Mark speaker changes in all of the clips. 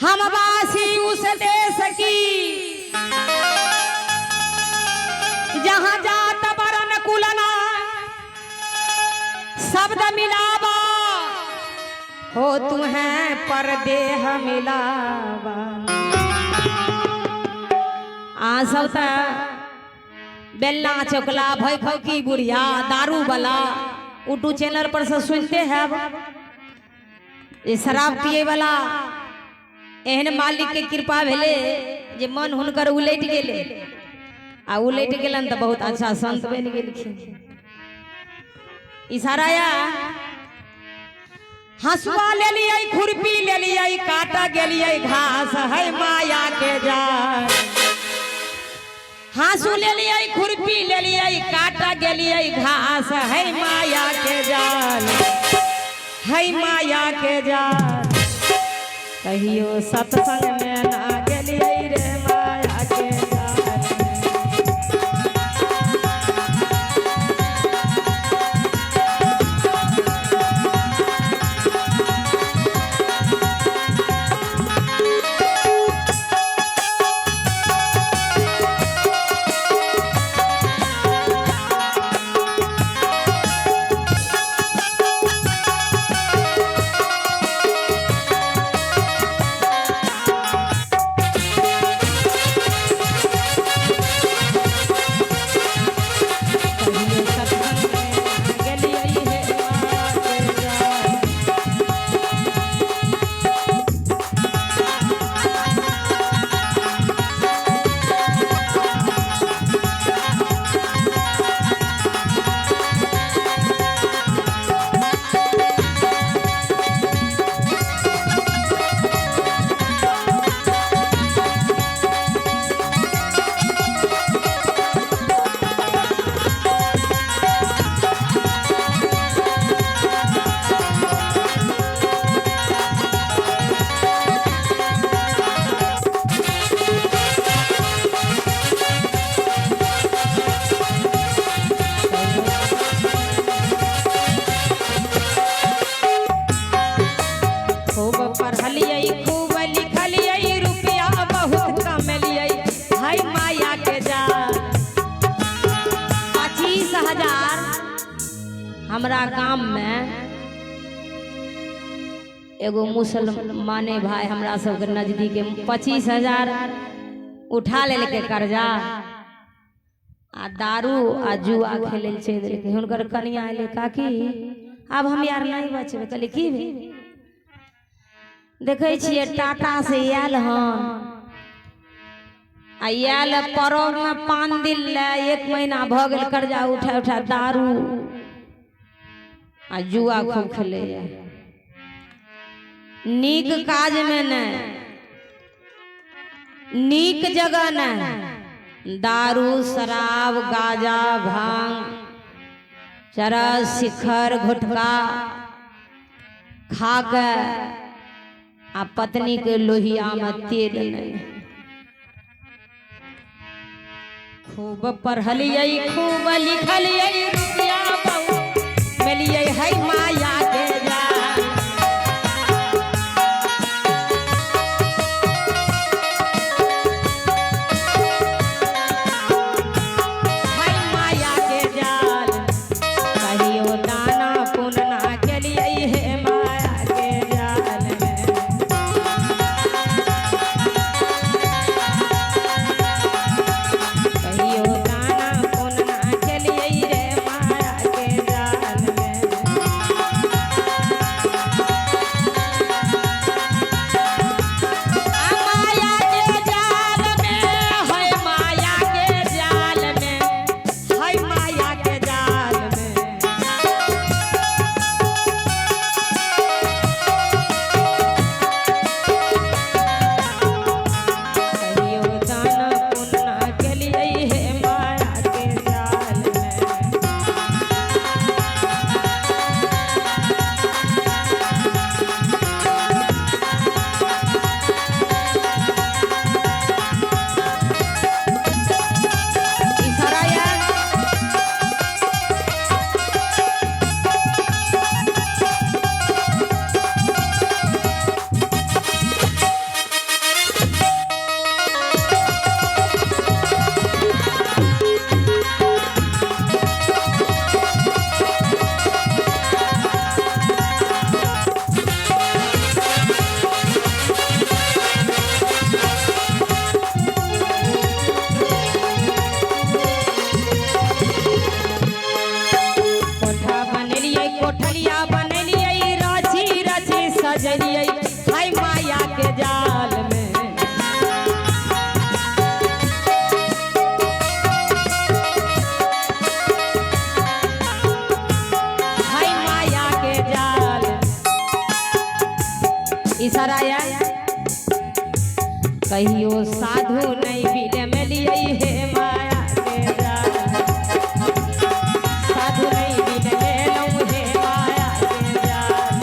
Speaker 1: हम वासी उस देश की, जहाँ जात बरन कुलना शब्द मिलावा, हो तुम्हें परदेह मिलावा। आ सब त बेलना चोकला भई बुढ़िया दारू वाला यूट्यूब चैनल पर से सुनते हैं। ये शराब पिए वाला एहन मालिक के कृपा भेले जे मन हुनकर उलटि गेले, आ उलटि गेलन त बहुत अच्छा संत बनि गेलखिन। इशारा या हंसुआ ले लियै, खुरपी ले लियै, काटा गेलियै घास है माया के जाल। हाँसू ले लियै, खुरपी ले लियै, काटा गेलियै घास है माया के जाल, है माया के जाल। कहियो सत्संग में ना गेलियै रे माया के जाल। कहियो सत्संग में ना गेलियै हे माया के जाल। खूब पढ़लियै खूब लिखलियै, रुपया बहुत कमेलियै है माया के जाल। 25,000 हमरा गाम में एगो मुसलमाने भाई हमरा सबके नजदीक 25,000 उठा लेलकै कर्जा, आ दारू आ जुआ खेलै लए चलि देलकै। हुनकर कनिया एलै, काकी आब हम यार नहीं बचबै। कहलियै की भेल? देखै छियै टाटा से आयल हन, आ आयल परब में 5 दिन ले 1 महीना भऽ गेल कर्जा उठा उठा दारू आ जुआ खूब खेलैया। नीक काज में नहि, नीक जगह नहि, दारू शराब गाजा भांग चरस शिखर गुटखा खा के आ पत्नी के लोहिया में तेल नहीं। खूब पढ़लियै खूब लिखलियै, रुपया बहुत मिलियै है माया के जाल। है माया के जाल। कहियो दाना पुण्य ना केलियै हे माया के जाल में। कहियो दाना पुण्य ना केलियै रे माया के जाल में। गेलियै हाय माया के जाल में। हाय माया के जाल। इशारा आया कहियो साधु नहीं बिल में लियै हे माया के जाल। साधु नहीं बिल लेलहुँ हे माया के जाल।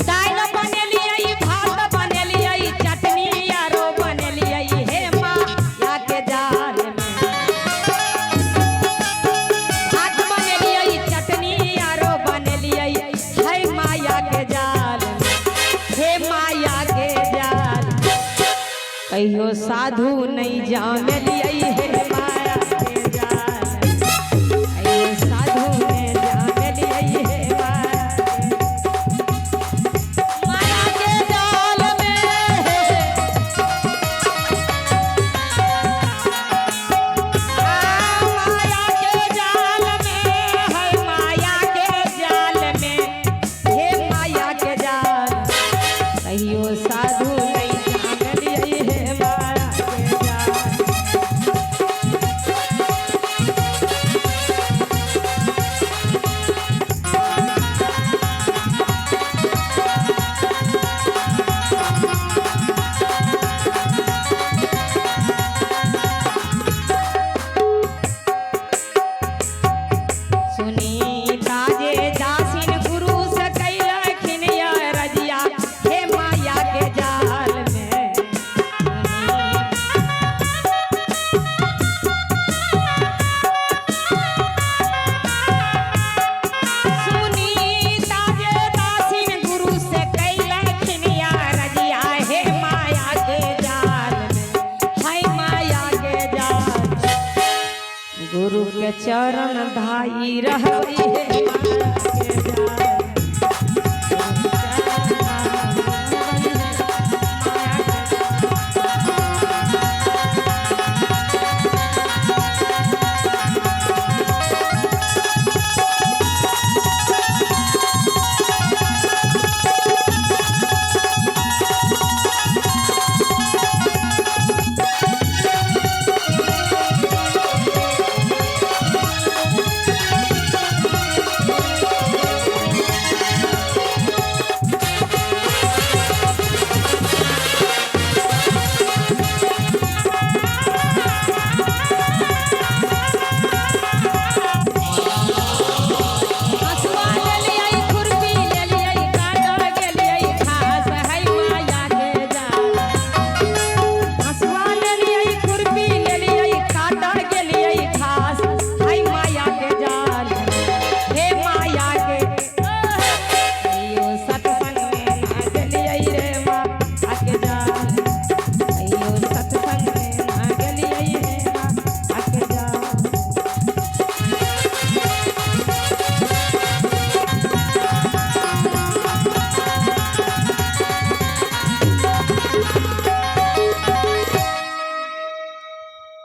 Speaker 1: दालि बनेलियै भात बनेलियै चटनी आरो बनेलियै हे माया के जाल में। भात बनेलियै चटनी आरो बनेलियै हे माया के जाल में, हे माया के जाल। कहियो साधु नहीं जामेलियै हे माया के जाल। कहियो साधु नहीं जामेलियै हे माया के माया के जाल में। माया के जाल में है माया के जाल में हे माया के जाल। कहियो साधु नहीं जामेलियै हे माया के जाल। सुनीता जे दासिन गुरु से कैलखिन या रजिया हे माया के जाल में। सुनीता जे दासिन गुरु से कैलखिन या रजिया हे माया के जाल में, हे माया के जाल। गुरु के चरण धाई रहबी हे माया के जाल। हँसुआ लेलियै खुरपी लेलियै काटऽ गेलियै घास है माया के जाल। हँसुआ लेलियै खुरपी लेलियै काटऽ गेलियै घास है माया के जाल, हे माया के। कहियो सत्संग में ना गेलियै रे माया के जाल। कहियो सत्संग में ना गेलियै रे माया के जाल।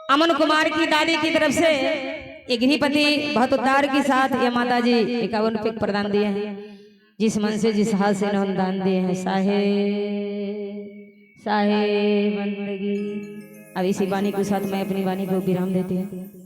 Speaker 1: अमन कुमार की दादी की तरफ से एक गृहपति बहुत उद्धार के साथ ये माता जी 51 रुपये प्रदान दिए हैं। जिस मन से जिस हाथ से इन्होंने दान दिए हैं, साहे साहे बंदगी। अब इसी वाणी के साथ मैं अपनी वाणी को विराम देती हूँ।